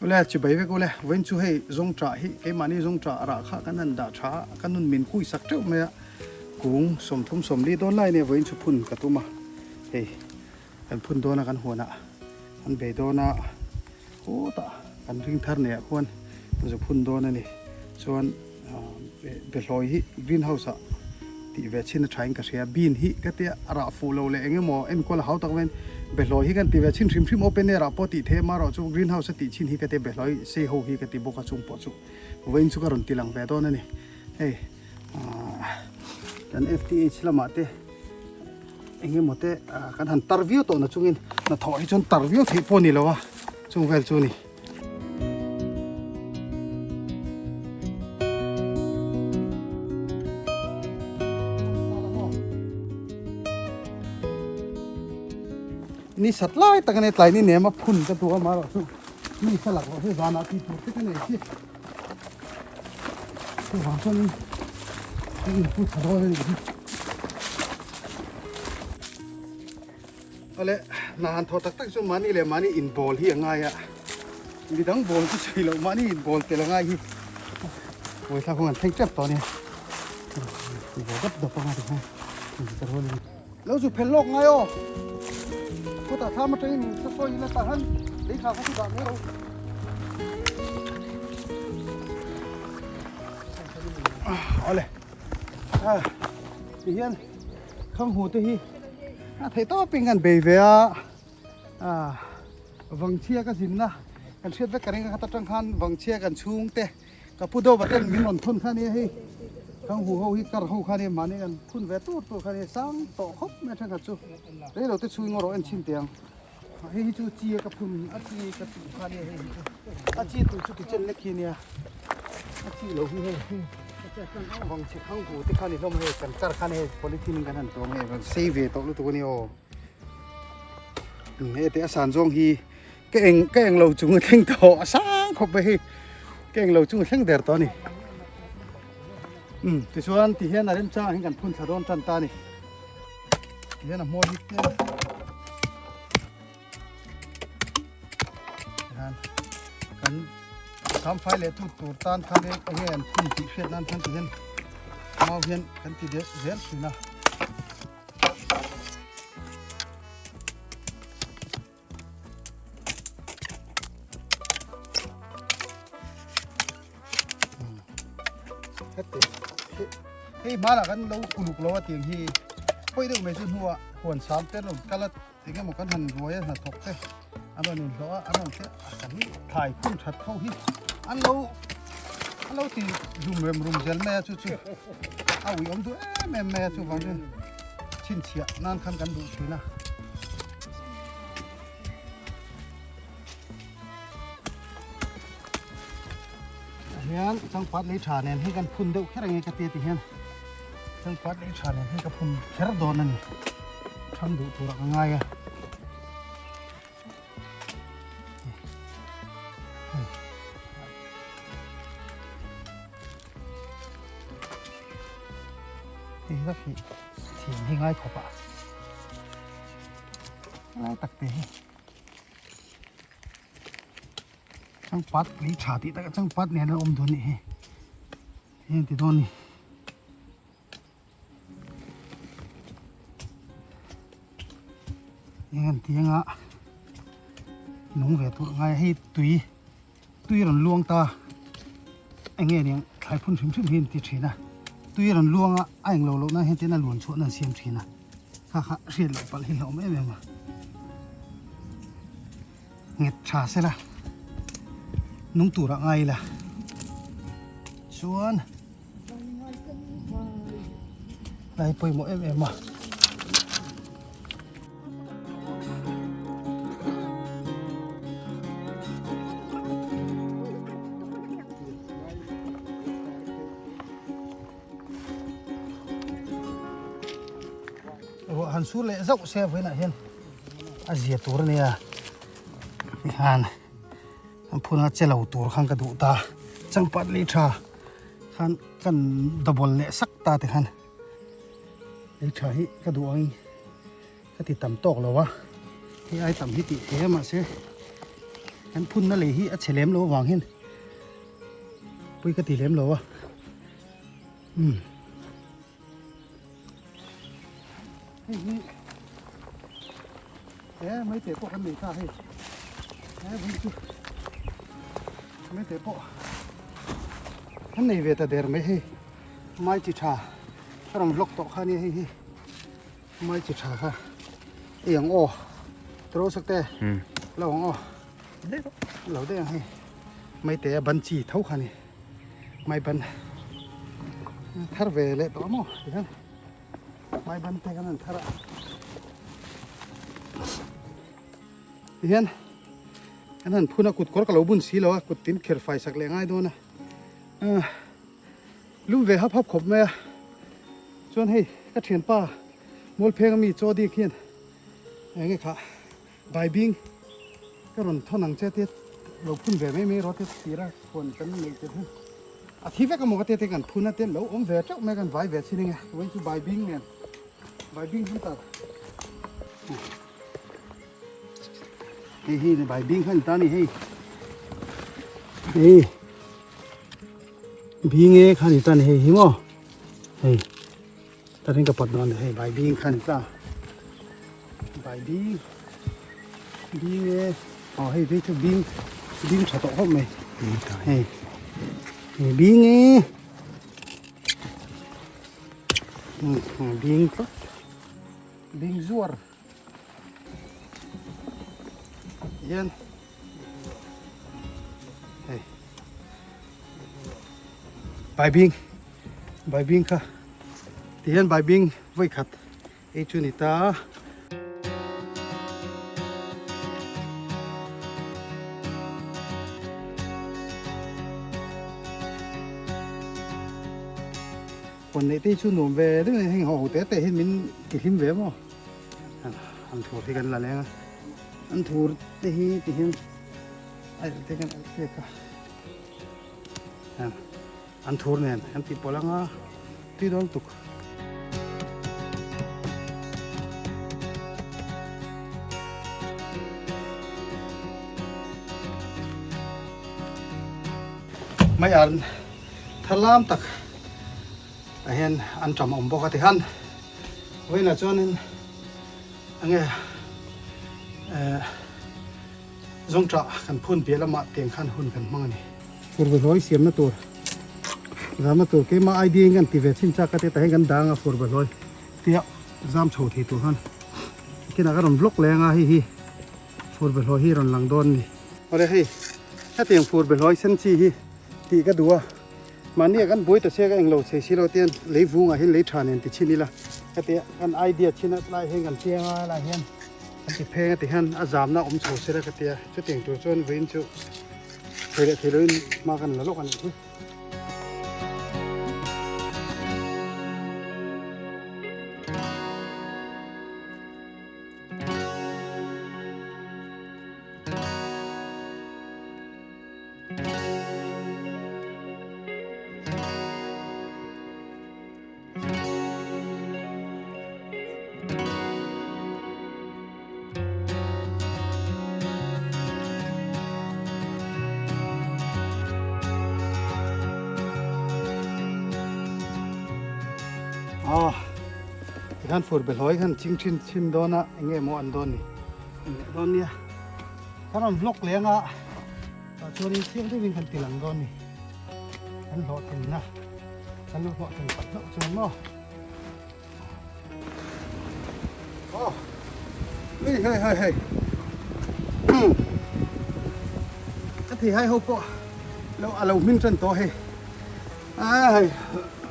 Ule chibai vek ule, vawiin chu hei zawngṭah hi keimahni zawngṭah rah kha kan han dah tha a, ka nun min kui sak teuh mai a, kung 30 40 dawn lai nia vawiin chu phun ka tum a, hei kan phun dawn a kan huanah kan bei dawn a, khutah kan ring thar nei ah khuan zu phun dawn a ni, chuan behlawi hi green house ah tih ve chhin a tha in ka hria, bean hi ka tia a rah fuh lo leh eng emaw enkawl a hau tak veiin behlawi hi kan ti ve chhin hrim hrim open air ah pawh tih theih a marawh chu green house a tih chhin hi ka tia behlawi sei ho hi ka ti bawk a chung pawh chu vawiin chu ka rawn ti lang ve dawn a ni hei ahh kan F_T_H lamah te eng emaw te kan han tar viau tawh na chungin hnathawh hi chuan tar viau theih pawh a ni lo a chung vel chu a ni. Ni sat lai tak a nia tlai ni nem a phun ka duh a marawh chu mi sa lak loh hi zanah tih tur te ka nei chi chuvang chuanin ka inpu tha dawn a nih hi. Awle hna han thawh tak tak chu mahni leh mahni inbawl hi a ngai a, midang bawl chu sawi loh mahni inbawl tel a ngai hi Vawithla kawng an thleng tep tawh a nia, inbawl dap dap anga tikhan ka rual in. Lo zu phel lawk ngai aw, khawtah thlam atangin in sa sawi ila tah han lei thla kha chu dah mai ro. Awle tihian Khanghu te hi a theih tawpin kan bei ve a, ah Vangchhia ka zinna kan hriat vek ka ring a khat atang khan Vangchhia kan chhung te ka pu deuh ten min rawn thun kha nia hei Khanghu ho hi kar ho kha nia mahni kan phun ve tur tur kha nia sang tawh khawp mai thenkhat chu rei lo te chhung erawh en chhin teh ang hei hi chu chi a ka phun a chi ka tuh kha nia hei hi chu a chi tuh chu ti chen lek hi nia a chi lo hi hei. Vangchhe khanghu te kha ni hlawm hei kan kar khan hei polythene in kan han tuam hei rawn sei ve tawh lutuk a ni aw hei te a san zawng hi ka eng ka eng lo chung a thleng tawh a sang khawp mai hei ka eng lo chung a thleng der tawh a ni um tichuan ti hian a remchang ah hian kan phun thla dawn tan ta a ni ti hian a hmawr hi tlem Hian kan samfai leh tut tur tan khan eng enge an phun tih hriat nan khan ti hian mau hian kan ti deuh zel thin a. Heti hei hmanah kan lo uluk lo a tiang hi pawi deuh mai chu hnuah huan sam te an rawn kal a. Eng emaw kan han ruai a hnathawk te an rawn inhlawh a an rawn te kan thlai phun that ho hi an lo an lo ti rum rem rum zel mai a chu chu a ui awm duh em em mai a chuvang chuan chhinchhiah nan khan kan duh thin a. Hian changpat lei tha nen hi kan phun deuh kher ang e ka tia ti hian changpat lei tha nen hi ka phun kher dawn a ni thang duh turah ka ngai a. Hei vek hi thiam hi ngai khawp a lai tak te hi. Changpat lei tha tih takah changpat nen a awm dawn nih hi heng ti dawn ni. Heng an ti anga nung ve tur ngai hei tui tui rawn luang ta eng nge niang thlai phun hrim hrim hi an ti thin a tui rawn luang a a englo loh nan hian tin a luan chhuah nan siam thin a kha kha hriat loh palh hi hlauhawm em em a. Nghet tha sela nung turah ngai ila chuan lai pawimawh em em a. Ruah han sur leh zauh se vawiinah hian a zia tur a nia tihian an phun a che lo tur khan ka duh ta changpat lei tha khan kan double leh sak ta te khan lei tha hi ka duh ang ka ti tam tawk lo a hei ai tam hi tih thei a mahse. Kan phunna lei hi a chhe lem lo avang hian pui ka ti lem lo a. Umm. Hei hi he maite pawh kan nei ta hei. He vun chu maite pawh kan nei ve ta der mai hei. Mai chi tha ka rawn vlog tawh kha nia hei hi. Mai chi tha kha ei ang aw. Tro sak te lo ang aw. Lo daih ang hei. Maite a ban chi tho kha ni. Mai ban thar ve leh tawh maw tikhan mai ban te kan han thar a tihian kan han phun a kut kawr ka lo bun si lo a kut tin kher fai sak leh ngai dawn a lum ve hap hap khawp mai a chuan hei ka thianpa Mualpheng ami chaw dik hian eng nge kha Baibing ka rawn thawn ang che tia lo phun ve mai mai rawh tia tira khuan kan neih tir hi a thi vek amaw ka tia te kan phun a te lo awm ve teuh mai kan vai ve chin enge vawiin chu baibing nen baibing hunter hei hi baibing kha ni ta ni hei hei bing e kha ni ta ni hei hi maw hei. Ta ring ka pat dawn hei bai bing kha ni ta bai bing bing e aw hei phei chu bing bing tha tawh khawp mai hei hei bing e bing tlat bing zuar hian hei bai bing Baibing kha ti hian baibing vawi khat ei chu ni ta. Huan neih te hi chu nuam ve deuh a ni heng ho ho te te hi min ti hlim ve maw an thur hi kan la leng a an thur te hi ti hian a elh te kan elh hlek a. An thur nen an tih pawlh anga tui dawn tuk. Mai an thar lam tak ah hian an tam awm bawk a tikhan vawiinah chuanin enge eh Zawngṭah kan phun piah lamah tiang khan hun kan hmang a ni. Furbahlawi siamna tur zamna tur keimah idea in kan ti ve chin chak a ti tah hian kan dang a furbahlawi tia zam chho thei tur khan kinah ka rawn vlog leng a hei hi furbahlawi hi rawn lang dawn a ni. Awle hei hetiang furbahlawi sen chi hi tih ka duh a mahni ah kan buai ta sia ka englo chei si lo tian lei vungah hian lei tha nen ti chhin ila ka tia kan idea chhin a lai hian kan chiang a lai hian. An ti pheng a ti hian a zamna awm chho sela ka tia chutiang tur chuan vawiin chu thei leh thei loin hma kan la lawk a nih hi. Ah, tikhan fur behlawi khan ching thin chhin dawn a eng nge maw an dawn ni en leh dawn nia ka rawn vlog leng a tah chuanin chiang deuhin kan ti lang dawn ni kan hlawhtlinna kan lo hlawhtlin pah hlauh chuan maw Aw hei hei hei hei ka thei hai ho pawh lo a lo hmin tan tawh hei a hei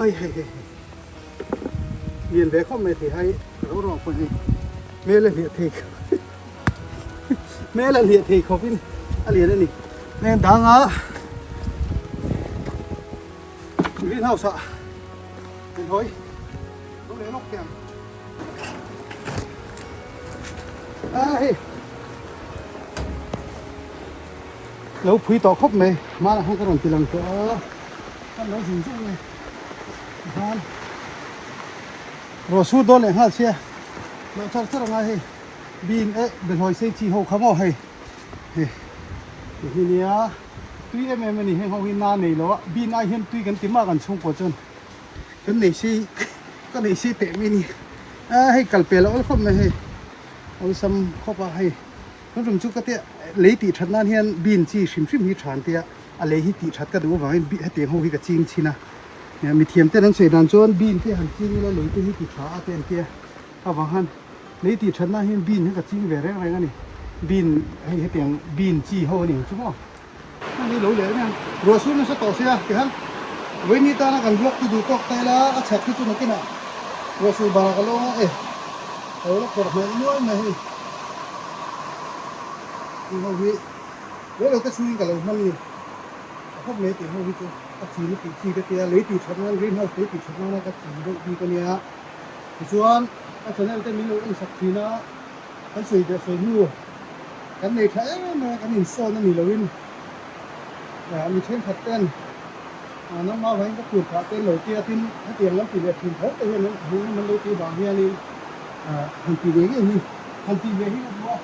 ai hei hei lian ve khawp mai thei hai ro ro pawh hei hmel a hliah thei hmel a hliah thei khawpin a lian a ni heng danga greenhouse ah Hei hawi, lo leh lawk teh ang. A hei, lo phui tawh khawp mai, hmanah khan ka rawn ti lang tawh a, kan lo zung zung mai tikhan rawh sur dawn leh nghal sia, lo char char anga hei bean eh behlawi sei chi ho kha maw hei hei. Ti hi nia tui em em a ni heng ho hi na nei lo a bin ai hian tui kan ti mah kan chhungkua chuan kan nei si ka nei si teh mai a ni a hei kal pel a awl khawp mai hei awlsam khawp a hei tun tum chu ka tia lei tih that nan hian bin chi hrim hrim hi tha an tia a lei hi tih that ka duh avangin hetiang ho hi ka ching chhin a mithiam ten an sawi dan chuan bin te han ching ila lei te hi ti tha a te an tia avang han. Lei tih thatna hian bean hi ka ching ve reng reng a ni. Bean hei hetiang bean chi ho a ni ang chu maw. Hmani lo leh ania. Ruah sur nasa tawh sia tikhan vawiin ni tana kan vlog chu duh tawk ta ila a chhak hi chu nakinah ruah sur barah ka lawng a e a lo la khawrh hmel nual mai hei. Tih ho hi leh lo te chhungin ka lo hmang ni. A khawp mai tih ho hi chu a chin a tih chi ka tia lei tih that nan green house lei tih that nana ka chin deuh bik a nia. Tichuan, ka channel te min lo en sak thin a, kan sawi beh sawi hnu kan nei tha em em a, kan insawn a ni loin mi thenkhat ten nangmah vangin ka tur phah te an lo ti a, tin hetiang lam ti leh thin tho te hian an hmuh nawm an lo tih vang hianin han ti ve ngei hi han ti ve hi ka duh a,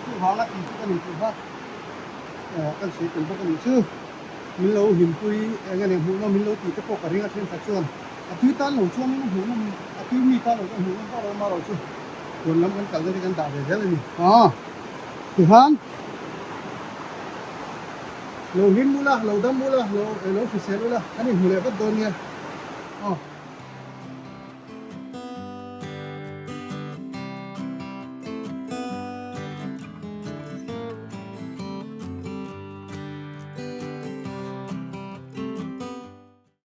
chuvanga tih chu ka ni tih kha kan sawi tel bawk a nih chu. Min lo hlimpui eng eng hmuh nawm min lo tih te pawh ka ring a thenkhat chuan. A tui tan lo chuan in hmuh nawm, a tui mi tan lo chuan hmuh nawm vak lo marawh chu huan lam kan kalna te kan dah ve zel a ni. Aw tihian lo hlim ula, lo dam ula, lo lo hrisel ula kan inhmu leh vat dawn nia. Aw.